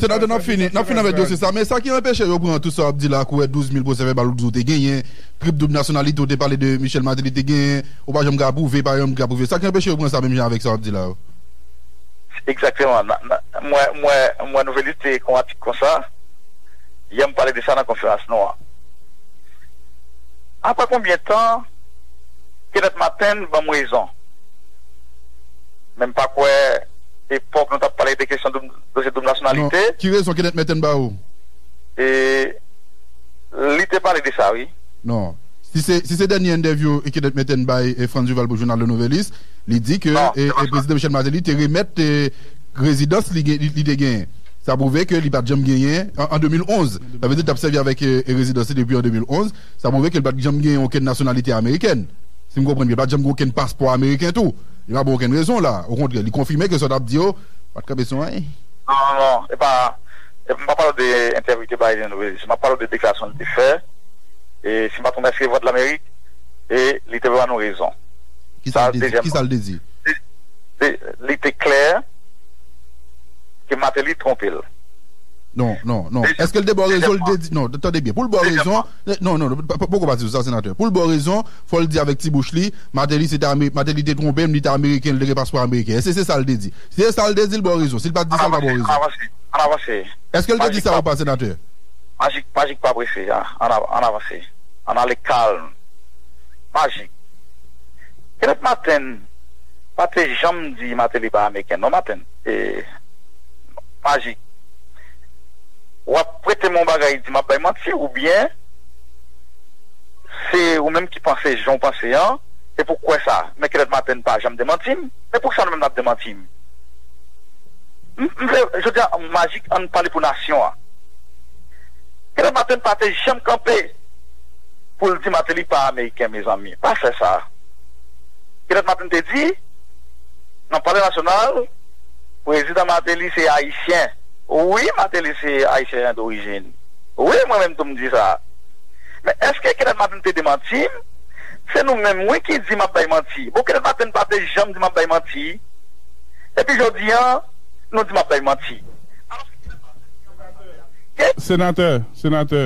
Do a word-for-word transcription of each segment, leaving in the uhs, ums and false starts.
Senatè, n ap fini, n ap fini avèk dosye sa, men sa ki anpeche yo pran tout sa w ap di la, kou wè douz mil pwosè vèbal ou di w te genyen, trip doub nasyonalite, ou te pale de Michel Martelly te genyen, ou pa janm ka pwouve, pa janm ka pwouve. Sa ki anpeche yo pran sa menm jan avèk sa w ap di la yo? Egzakteman. Mwen, mwen, mwen, Nouvèlis te ekri yon atik konsa. Yè m pale de sa nan konferans nou an. Apre konbyen tan Kenneth Martin ban m rezon? Men m pa kwè epòk nou t ap pale de kesyon dosye doub nasyonalite. Ki rezon Kenneth Martin ba ou? Li te pale de sa, wi. Non. Si se, si se dènye entèvyou Kenneth Martin bay Frantz Duval pou jounal Le Nouvelliste, li di ke prezidan Michel Martelly te remèt rezidans li te genyen. Sa pwouve ke li pa t janm genyen an de mil onz. Sa vle di l t ap sèvi avèk rezidans li depi an de mil onz. Sa pwouve ke li pa t janm genyen okenn nasyonalite amerikèn. Si m konprann byen, li pa t janm gen okenn paspò ameriken tou. Li pa ban okenn rezon la. Okontrè, li konfime ke sa w t ap di yo pa t kanpe sou anyen. Non, non, non. E pa, e m pa pale w de entèvyou li te bay Le Nouvelliste. M ap pale w de deklarasyon li te fè. E si m pa twonpe, se Vwadlamerik. E li te ban nou rezon. Kisa l te di? Kisa l te di? Li te klè ke Martelly twonpe l. Non, non, non. Èske l te ba w rezon? Li te di, non, tande byen. Pou l ba w rezon, non, non, non, poko pati sou sa, senatè. Pou l ba w rezon, fò l di avèk ti bouch li, Martelly se te Martelly te twonpe m, li te ameriken, li te gen paspò ameriken. Èske se sa l te di? Si se sa l te di, l ba w rezon. Si l pa t di sa, l pa ba w rezon. Ann avanse. Èske l te di sa ou pa, senatè? Majik, Majik pa prese, ann avanse. Ann ale kalm. Majik. Kenneth Martin pa te janm di Martelly pa ameriken non, Martin. E, Majik. W ap prete m yon bagay, di m ap bay manti, oubyen se ou menm ki panse jan w panse an, e pou w kwè sa. Men Kenneth Martin pa janm demanti m, men poukisa nou menm n ap demanti m? M, m vle, jodi a, Majik, ann pale pou nasyon an. Kenneth Martin pa te janm kanpe pou l di Martelly pa ameriken, mezanmi. Pa fè sa. Kenneth Martin te di, nan Palè Nasyonal, prezidan Martelly se ayisyen. Wi, Martelly se ayisyen dorijin. Wi, mwen menm tou m di sa. Men èske Kenneth Martin te demanti m? Se nou menm, wi, ki di m ap bay manti. Bon, Kenneth Martin pa te janm di m ap bay manti. Epi jodi a, nou di m ap bay manti. Senatè, senatè,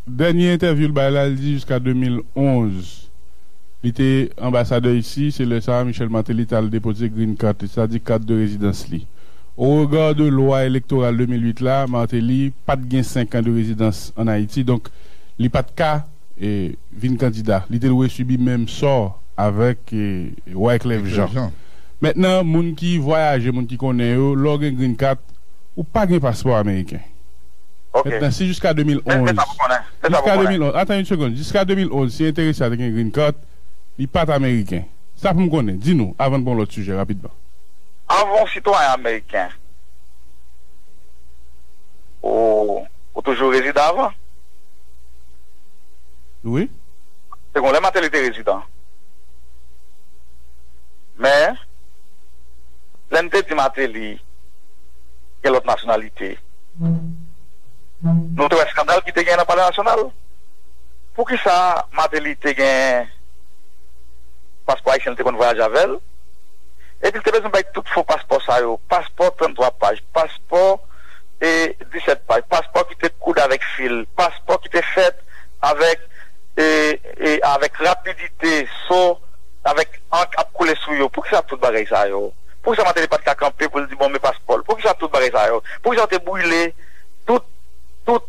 dènye entèvyou l bay la, l di jiska de mil onz, li te anbasadè isi, se lè sa a Michel Martelly t al depoze green card li, sètadi kat de rezidans li. Au regard de lwa elektoral de mil uit la, Martelly pa t gen senk an de rezidans ann Ayiti, donk li pa t ka e, vin kandida. Li te dwe sibi menm sò avèk e, Wyclef Jean. Mentnan, moun ki vwayaje, moun ki konnen yo, lè w gen green card, ou pa gen paspò ameriken. Mentnan, si jiska de mil onz, jiska de mil onz, atan yon segonn, jiska de mil onz, si enterese a te gen green card, li pa t ameriken. Sa pou m konnen, di nou, avan n pran yon lòt sijè, rapidman. Avan w sitwayen ameriken, ou, ou toujou rezidan avan? Wi. Se gon lè Martelly te rezidan. Men, lè n te di Martelly gen lòt nasyonalite, nou te wè eskandal ki te gen nan Palè Nasyonal. Poukisa Martelly te gen paspò ayisyen, li te konn vwayaje avè l? Epi l te bezwen bay tout fo paspò sa yo, paspò tranntwa paj, paspò e disèt paj, paspò ki te koud avèk fil, paspò ki te fèt avèk e, e avèk rapidite, so, avèk ank ap koule sou yo. Poukisa tout bagay sa yo? Poukisa Martelly pa t ka kanpe pou l di bon, men paspò l? Poukisa tout bagay sa yo? Poukisa yo te brile tout, tout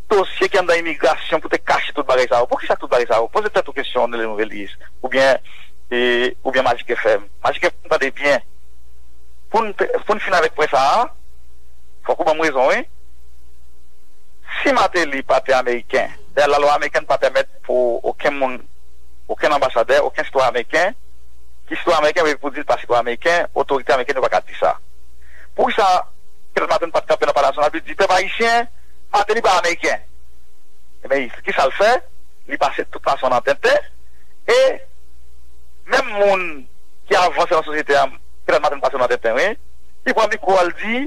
dosye ki anndan imigrasyon pou te kache tout bagay sa yo? Poukisa tout bagay sa yo? Poze tèt ou kesyon, Nele Nouvelis, oubyen, e, oubyen Majik F M. Majik F M, tande byen. Pou n, pou n fin avèk pwen sa a, fòk ou ban m rezon, wi. Si Martelly pa te ameriken, dayè lalwa amerikèn pa pèmèt pou okenn moun, okenn anbasadè, okenn sitwayen ameriken, ki sitwayen ameriken, men pou di l pa sitwayen ameriken, otorite amerikèn yo pa ka di sa. Poukisa Kenneth Martin pa t kanpe nan Palè Nasyonal pou l di pèp ayisyen, Martelly pa ameriken? Ebyen, kisa l fè? Li pase tout nasyon an nan tenten. E menm moun ki avanse nan sosyete a, Kenneth Martin pase yo nan tenten, wi. Li pran mikwo a, l di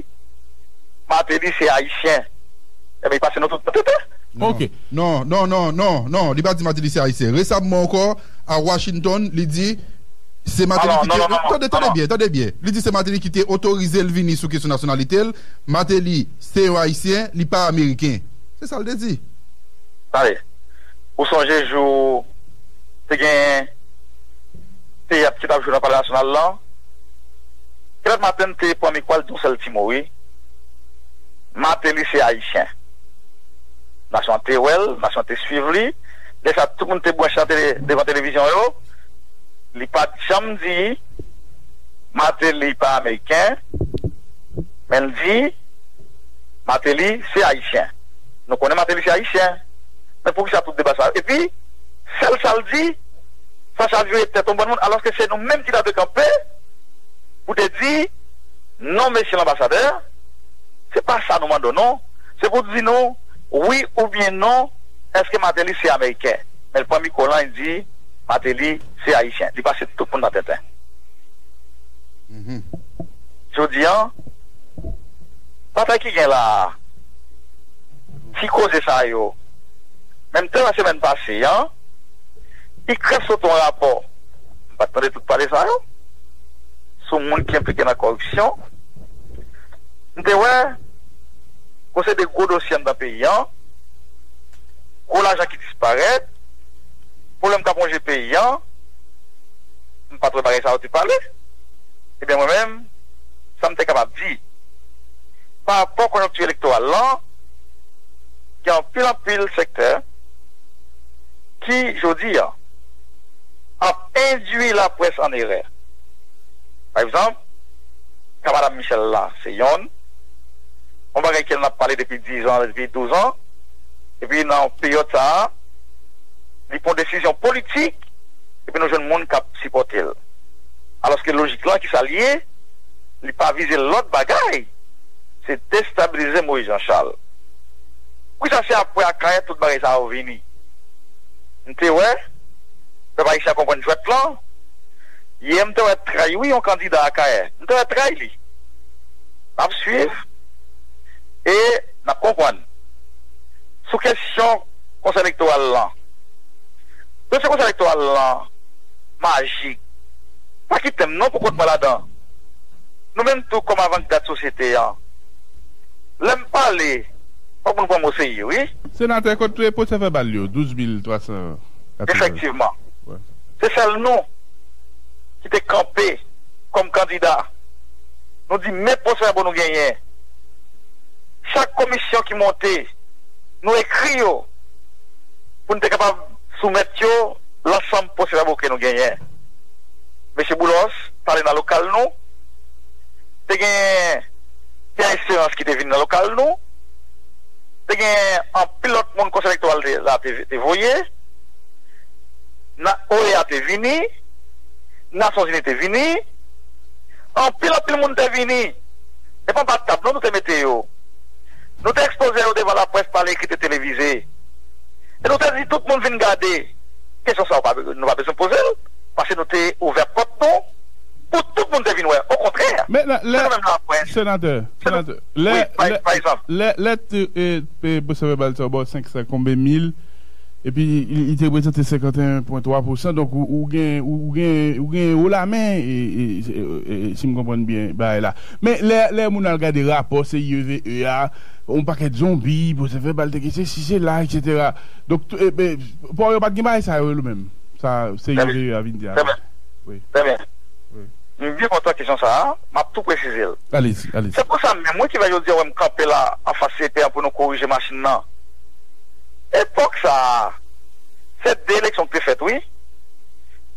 Martelly se ayisyen. Ebyen, li pase nou tout nan tenten. Ok. Non, non, non, non, non. Li pa di Martelly se ayisyen. Resamman ankò, a Washington, li di Se Martelly ki te. Tande, tande byen, tande byen. Li di se Martelly ki te otorize l vini sou kesyon nasyonalite l. Martelly se yon Ayisyen, li pa Ameriken. Se sa l te di. Tande. Ou sonje jou te gen teyat ki t ap jwe nan Palè Nasyonal lan? Kèlèt Maten te pran mikwo, l di yon sèl ti mo, wi. Martelly se Ayisyen. Nasyon an te wè l, nasyon an te swiv li. Lè sa, tout moun te branche nan tele, devan televizyon yo. Li pa t janm di Martelly pa Ameriken, men l di Martelly se Ayisyen. Nou konnen Martelly se Ayisyen. Men poukisa tout deba sa yo? Epi, sèl sa l di, sa chavire tèt yon bann moun, alòske se nou menm ki ta dwe kanpe pou te di, non, mesye lanbasadè, se pa sa nou mande w non. Se pou di nou wi oubyen non, èske Martelly se Ameriken? Men l pran mikwo lan, li di Martelly se Ayisyen. Li pase tout moun nan tenten. Jodi a, batay ki gen la a, ti koze sa yo, menm te wè semèn pase a, Ikrèf sot yon rapò, m pa t tande tout pale sa yo, sou moun ki enplike nan kòripsyon. M te wè, gon seri de gwo dosye anndan peyi a, gwo lajan ki disparèt, pwoblèm k ap wonje peyi a, m pa t wè bagay sa yo te pale. Ebyen mwen menm, sa m te kapab di, pa rapò konjonkti elektoral lan, gen anpil anpil sektè ki, jodi a, ap endwi laprès an erè. Pa egzanp, ka madanm Michel la, se yonn, yon bagay ke n ap pale depi diz an, depi douz an, epi nan peryòd sa a, li pran desizyon politik, epi nou jwenn moun k ap sipòte l. Alòske lojik lan, ki sa l ye, li pa vize lòt bagay, se destabilize Moïse Jean Charles. Poukisa se apre Akayè tout bagay sa yo vini? M te wè, pèp ayisyen an konprann jwèt lan. Yè m te wè tray wi yon kandida Akayè. M te wè tray li. N ap swiv e n ap konprann. Sou kesyon konsèy elektoral lan, dosye konsèy elektoral lan majik. Pa kite m non pou kont mwen ladan. Nou menm tou kòm avangad sosyete an, lè m pale, fòk moun pran m oserye wi. Senatè, kot pwosè vèbal yo? Douz mil twa san katreven. Efektivman. Se sèl nou ki te kanpe kòm kandida. Nou di men pwosè vèbal nou genyen. Chak komisyon ki monte, nou ekri yo pou n te kapab soumèt yo lansanm pwosè vèbal ke nou genyen. Mesye Boulos t ale nan lokal nou. Te gen Pierre Espérance ki te vin nan lokal nou. Te gen anpil lòt moun konsèy elektoral la te, te voye. OEA te vini. Nasyonzini te vini. Anpil anpil moun te vini. E pa anba tab non nou te mete yo. Nou te ekspoze yo devan laprès, pa ekri, te televize. E nou te di tout moun vin gade. Kesyon sa yo pa, nou pa bezwen poze l, paske nou te ouvè pòt nou pou tout moun te vin wè. Okontrè, se nou menm laprès. Senatè, senatè, lè, lè, lè, lè pwosè vèbal sa yo ba w senk san konbyen mil, epi li te reprezante senkant e en pwen twa pousan, donk ou gen, ou gen, ou gen wo lamen, si m konprann byen bagay la. Men lè, lè moun al gade rapò C I E V E a, yon pakèt zonbi, pwosè vèbal te gen sesi, sela, etsetera. Donk, pa w yo pa t gen bagay sa yo, yo menm. Sa, C I E V E a vin di a. Trè byen. Wi. Trè byen. M byen kontan kesyon sa a, m ap tou presize l. Alezi, alezi. Se pou sa menm, wi, ki fè jodi a, w wè m kanpe la, anfas C P an pou nou korije machin nan. Epòk sa a, se de eleksyon ki te fèt, wi.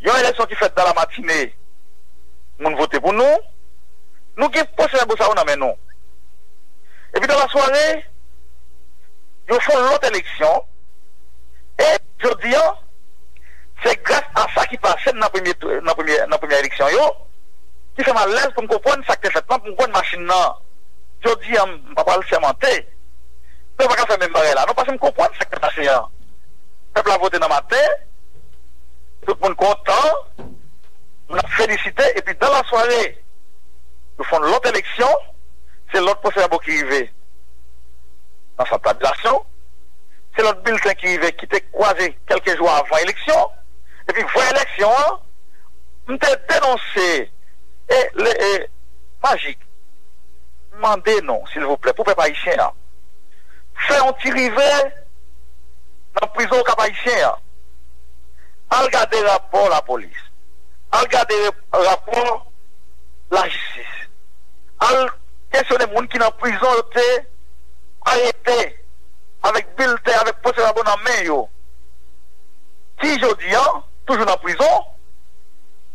Yon eleksyon ki fèt dan la matine, moun vote pou nou. Nou gen pwosè vèbal sa yo nan men nou. Epi dan la sware, yo fè yon lòt eleksyon. E jodi a, se gras a sa ki pase nan premye, nan premye, nan premye eleksyon yo, ki fè m alèz pou m konprann sa k te fèt lan, pou m konprann machin nan. Jodi a, m pa pral sèmante. Men yo pa ka fè menm bagay la non, paske m konprann sa k te pase an. Pèp la vote nan maten, tout moun kontan, moun ap felisite, epi dan la sware, yo fè yon lòt eleksyon, se lòt pwosè vèbal ki rive nan sant tabilasyon, se lòt bilten ki rive, ki te kwaze kèlke jou avan eleksyon, epi vwa eleksyon an, M te denonse e, le, e Majik, m mande nou, silvouplè, pou pèp ayisyen an, fè yon ti rive nan prizon Kap Ayisyen an. Al gade rapò lapolis. Al gade rapò lajistis. Al kesyone moun ki nan prizon yo te arete avèk bilten, avèk pwosè-vèbo nan men yo, ki jodi a toujou nan prizon,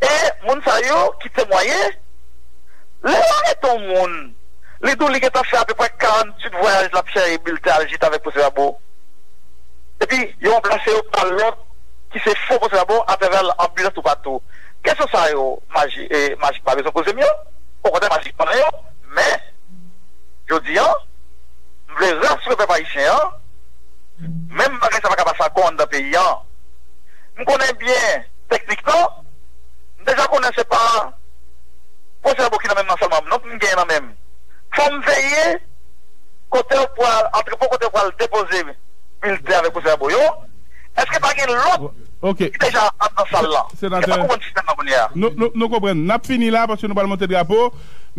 e moun sa yo ki temwaye, lè yo arete yon moun, li di w li gentan fè apeprè karanntuit vwayaj l ap chèche bilten aljit avèk pwosè-vèbo. Epi, yo ranplase yo pa lòt ki se fo pwosè-vèbo atravè anbilans toupatou. Kesyon sa yo, Majik, e, Majik pa bezwen poze m yo. Okontrè, Majik konnen yo. Men, jodi a, m vle rasire pèp ayisyen an, menm bagay sa pa ka pase ankò anndan peyi a. M konnen byen, teknikman, m deja konnen se pa pwosè-vèbo ki nan men m nan sèlman, non, m genyen nan men m. Fò m veye kote yo pral, antrepo kote yo pral depoze bilten avèk pwosè-vèbo yo. Èske pa gen lòt Ok. ki deja anndan sal lan? Senatè. Èske pa konprann sistèm nan kounye a? Nou, nou, nou konprann. N ap fini la paske nou pral monte drapo.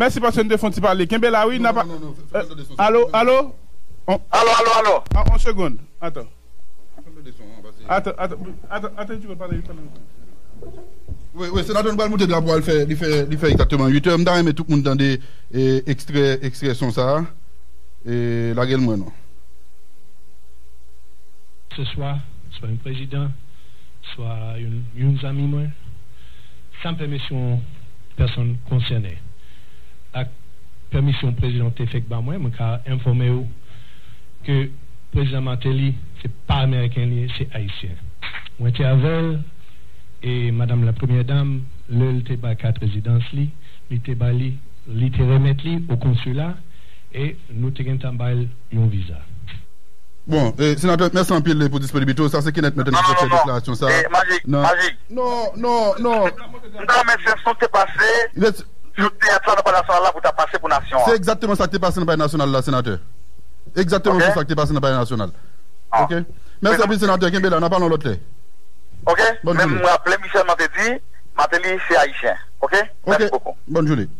Mèsi paske nou te fè yon ti pale. Kenbe la, wi. N ap... Non, non, non, fè, fè, fè desann. Alo, alo? On... Alo, alo, alo? Ah, on segonn. Atann. Fè desann, an, pase. Atann, atann, atann, atann, ti pale, pale. Wi, wi, senatè, nou pral monte drapo a, li fè, li fè, li fè egzakteman uit è. M ta renmen tout moun tande, e, ekstrè, ekstrè son sa a. E, lage l mwen non. Ce soir, soit un président, soit une, une amie, moi, sans permission personne concernée. Ak pèmisyon prezidan te fèk ba mwen, mwen ka enfòme w ke prezidan Martelly, se pa ameriken li ye, se ayisyen. Mwen te avè l, e madam la premyè dam, lè l te bay kat rezidans li, li te ba li, li te remèt li o konsila, e nou te gentan ba l yon viza. Bon, e, senatè, mèsi anpil pou disponibilite w. Sa se Kenneth Merten ki te fè deklarasyon sa. E, Majik, Majik. Non, non, non. M ta renmen sesyon te pase sou teyat la nan Palè Nasyonal la pou ta pase pou nasyon an. Se egzakteman sa ki te pase nan Palè Nasyonal la, senatè. Egzakteman se sa ki te pase nan Palè Nasyonal. Ok? Mèsi anpil, senatè. Kenbe la, n a pale yon lòt lè. Ok? Bòn jounen. Men m raple, Michel Martelly, Martelly se ayisyen. Ok? Mèsi bokou. Bòn jounen.